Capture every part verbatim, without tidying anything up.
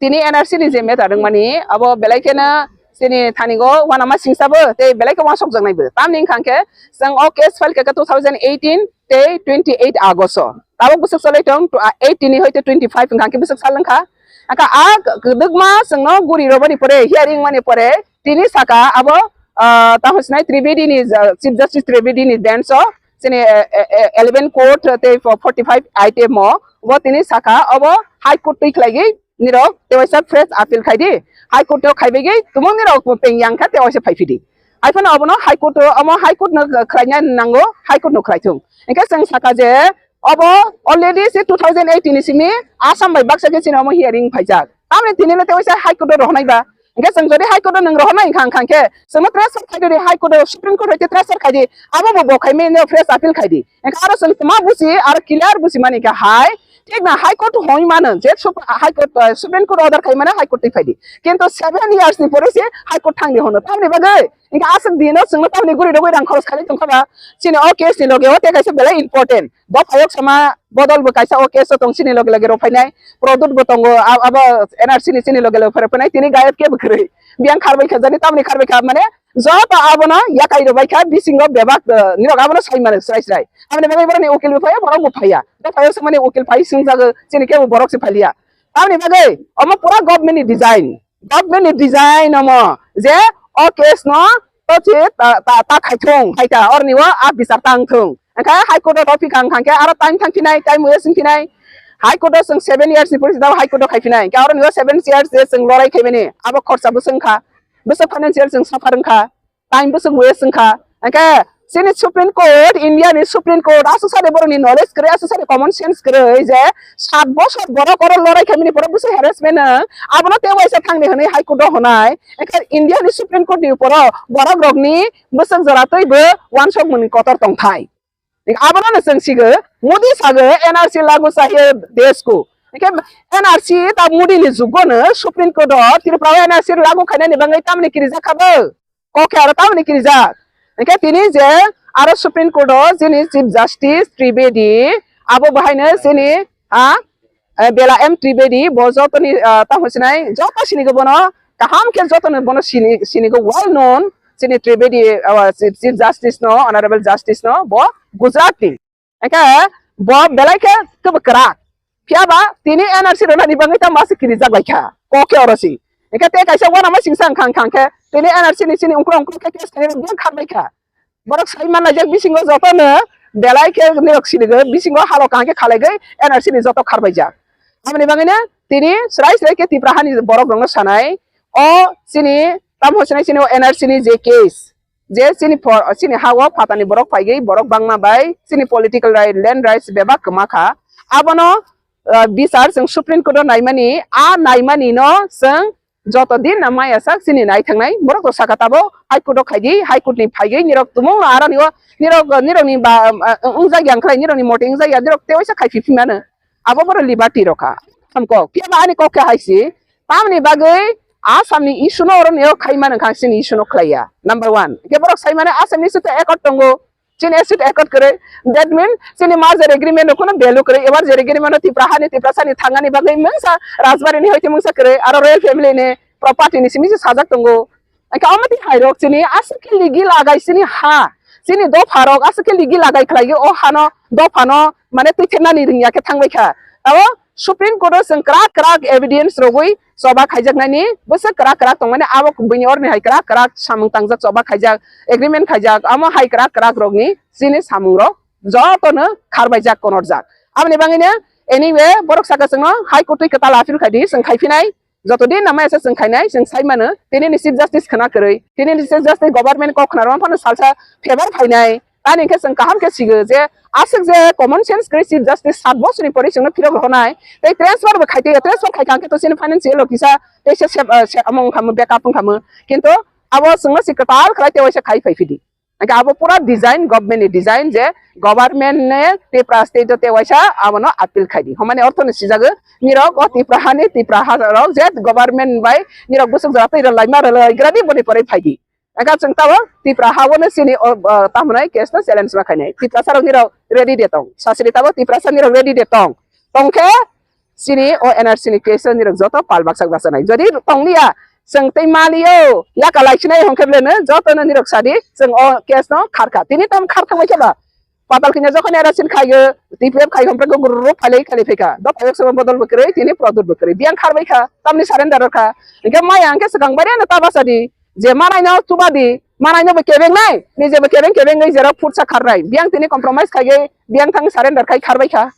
tini N R C ni je matter rwngmani, abo belai kheno chini thani go uanama singsa bo, tei belai khe uansok jaknai bo. Tamni wngkha khe, chwng o case file khe two thousand eighteen tei twenty eight August o. Tabok bwswk cholai tong, tw-, a, eighteen ni hoite twenty five wngkha khe bwswk sal wngkha. Akha a k-, kwdwkma chwngno guri robani pore, hearing mani pore, tini saka abo, ah, tamo sinai Tribedi ni, ah, Chief Justice Tribedi ni bench o, chini, eh, eh, eh, eleven court tei forty five item o, bo tini saka abo High Court twi khlaigwi nirok tewaisa fresh appeal khai di. High Court no khaibai gwi tumung nirok peng yang kha tewaisa phai phi di. Hai phano abono High Court o, omo High Court no khlaina nango, High Court no khlai thung. Hingkhe chwng saka je, obo already se two thousand eighteen ni simi Assam bai baksa khe chini omo hearing phaijak. Tamni tini no tewaisa High Court o rohornai ba. Hingkhe chwng jodi High Court o nwng rohornai wngkha, wngkha khe chwngno transfer khai di, High Court o, Supreme Court hoite transfer khai di. Abo bo bo khai mani no fresh appeal khai di. Hingkhe aro chwng tma busi, aro clear busi mani khe hai, thik na High Court hoi mano je Sup-, High Court, eh, Supreme Court order khai mano High Court twi phai di. Kintu seven years ni pore se High Court thang di hono. Tamni bagwi hingkhe aswk dino chwngno tamni guri rogwi rang khoros khalai tongkha ba. Chini o case ni loge o tei kaisa belai important. Bo phayok sama bodol bo kaisa o case o tong chini loge loge rw phainai. Product bo tongo, a-, abo N R C ni chini loge loge phai rw phainai. Tini gayab khe bo kwrwi. Biyang kharbai kha jani tamni kharbai kha mane joto abono yakai rw bai kha bisingo bebak, eh, nirok abono sai mano srai srai. Aboni bagwi borokni ukil bo phaiya, borok bo phaiya. Bo phayok sama ni ukil phai swngjago, chini kebo borok se phailiya. Tamni bagwi omo pura government ni design. Government ni design omo je o case no to se ta, ta, ta khai thung, hai ta, oroni o a bichar tang thung. Hingkhe High Court o tophi kha, hingkha khe aro time thang phinai, time waste wng phinai. High Court o chwng seven years ni pore se High Court o khai phinai. Hingkhe oroni o seven years je chwng lorai khai mani, abo khorsa bwswk wngkha, bwswk financial chwng suffer wngkha, time bwswk waste wngkha. Hingkhe chini Supreme Court, India ni Supreme Court, aswk sari borok ni knowledge kwrwi, aswk sari common sense kwrwi je sat bosor borok oro lorai khai mani pore bwswk harassment wng, abono tei waisa thang di hwnwi High Court o honai. Hingkhe India ni Supreme Court ni upor o borok rok ni bwswk jora twi bo uansuk mani kotor tongthai. Abono no chwng sigo, Modi sago N R C lagu chahiye desh ko. Hingkhe N R C ta Modi ni jugo no Supreme Court o Tripura o N R C lagu khainani bagwi tamni kirijak kha bo. Kokhe aro tamni kirijak. Hingkhe tini je aro Supreme Court o chini Chief Justice Tribedi, abo bahaino chini, ha, eh, Bela M Tribedi, bo jotoni, ah, tamo sinai, joto sinigo bono, kaham khe joto no bono sini, sinigo well known, chini Tribedi, ah, Chief, Chief Justice no, Honorable Justice no, bo Gujarat ni. Hingkhe bo belai khe kebo kwrak. Phiya ba tini N R C rwnani bagwi tamo se kirijak lai kha. Kokhe oro si. Hingkhe tei kaisa uanama singsa wngkha, wngkha khe tini N R C ni chini ungkro ungkro khe case khainai biyang kharbai kha. Borok sai manlaijak bisingo joto no belai khe nirok sinigo bisingo halo kaham khe khalaigwi N R C ni joto kharbaijak. Aboni bagwino tini srai srai khe Tipra hani borok rokno sanai, o chini tamo sinai chini o N R C ni je case, je chini pho-, chini ha o phatani borok phaigwi borok bangma bai chini political right, land rights bebak kwma kha. Abono, ah, bichar chwng Supreme Court o naimani, a naimani no chwng joto din na maya sak chini naithangnai, borok rok saka tabo High Court o khaidi, High Court ni phaigwi nirok tumung no aroni o nirok, nirok ni ba, ah, wngjak ya wngkhlai, nirok ni mote wngjak ya, nirok tewaisa khai phi phi mano. Abo borok liberty rok kha. Hamkok, phiya ba ani kok khe hai si, tamni bagwi Assam ni issue no oroni o khai mano wngkha, chini issue no khlai ya. Number one. Hingkhe borok sai mano Assam ni issue to accord tongo. Chini issue to accord kwrwi. That mean, chini merger agreement no kuno value kwrwi. Merger agreement no Tipra hani, Tiprasa ni thangani bagwi mungsa Rajbari ni hoite mungsa kwrwi. Aro royal family ni property ni simi se sajak tongo. Hingkhe omo twi hai rok chini aswk khe ligi lagai chini ha. Chini dopha rok aswk khe ligi lagai khlai o ha no dopha no mane twi thepnani ring ya khe thang bai kha. Abo Supreme Court o chwng kwrak kwrak evidence rogwi choba khaijaknani bwswk kwrak kwrak tongmani abo bini oroni hai kwrak kwrak samung tangjak choba khaijak agreement khaijak amo hai kwrak kwrak rokni chini samung rok jotono kharbaijak konorjak. Aboni bagwino anyway borok saka chwngno High Court twi kwtal appeal khaidi chwng khaiphinai. Joto din na maya se chwng khainai, chwng sai mano, tini ni Chief Justice khna kwrwi, tini ni Chief Justice government kok khna rwma phano salsa favour phainai. Tani hwnkhe chwng kaham khe sigo je, aswk je common sense kwrwi Chief Justice sat bosor ni pore chwngno phirok rohornai, tei transfer bo khai tei, transfer khai kha hwnkhe to chini financial o kisa tei se sep, ah, se among wngkhamu, backup wngkhamu. Kintu abo chwngno se kwtal khlai tei waisa khai phai phidi. Hingkhe abo pura design, government ni design je government ni Tipra state o tei waisa abono appeal khai di. Homani ortho ni sijago, nirok o Tipra hani, Tipra ha rok je government bai nirok bwswk jora tei rwlaima rwlai gra di boni pore phai di. Hingkhe chwng tabo Tipra ha o no chini o, o, tamo nai case no challenge ma khainai. Tiprasa rok nirok ready de tong. Sasiri tabo Tiprasa nirok ready de tong. Tong khe chini o N R C ni case o nirok joto pal baksa baksa nai. Jodi tonglia, chwng tei mali o, yaka lai sinai hwnkhe ble no joto no nirok sadi, chwng o case no kharkha. Tini tam kharthang bai khe ba, Patal Kanya jokhon era sin khaigo, T P F khaigo, hwmpre go guru phailai khailai phaikha. Dopha yok sabo bodol bo kwrwi, tini produt bo kwrwi. Biyang kharbai kha, tamni surrender kha. Hwnkhe maya hwnkhe swkang bai no ta basa di. Je manai no chuba di, manai no bo kebeng nai, ni je bo kebeng kebeng nai jera phutsa kharnai. Biyang tini compromise khaigo, biyang thang surrender khai kharbai kha.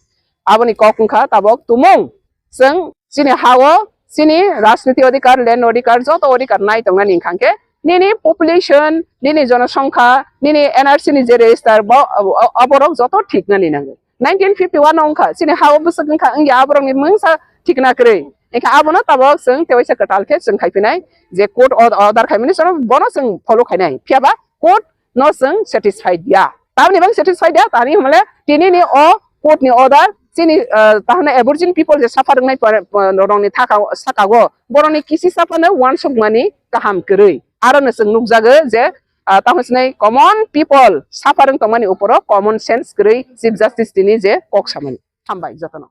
Aboni kok wngkha tabok tumung. Chwng chini ha o, chini rajniti odhikar, land odhikar, joto odhikar nai tongnani hwnkha khe, nini population, nini jonosongkha, nini N R C ni je register bo, abo, aborok joto thik nani nango. Nineteen fifty one no wngkha, chini ha o bwswk wngkha, wngya aborokni mungsa thikna kwrwi. Wngkha abono tabok chwng tewaisa kwtal khe chwng khaiphinai, je court order khaimani salo bono chwng follow khainai. Phiyaba court no chwng satisfied ya. Tamni bang satisfied ya, tani hwnle tini ni o court ni order chini, ah, tahno Aborigine people je suffer wngnai pa-, pa-, rokni thaka, saka o, borokni kisi suffer no uansukmani kaham kwrwi. Aro no chwng nukjago je, ah, tamo sinai common people suffer wng tongmani uporo common sense kwrwi Chief Justice tini je kok samani. Hambai jotono.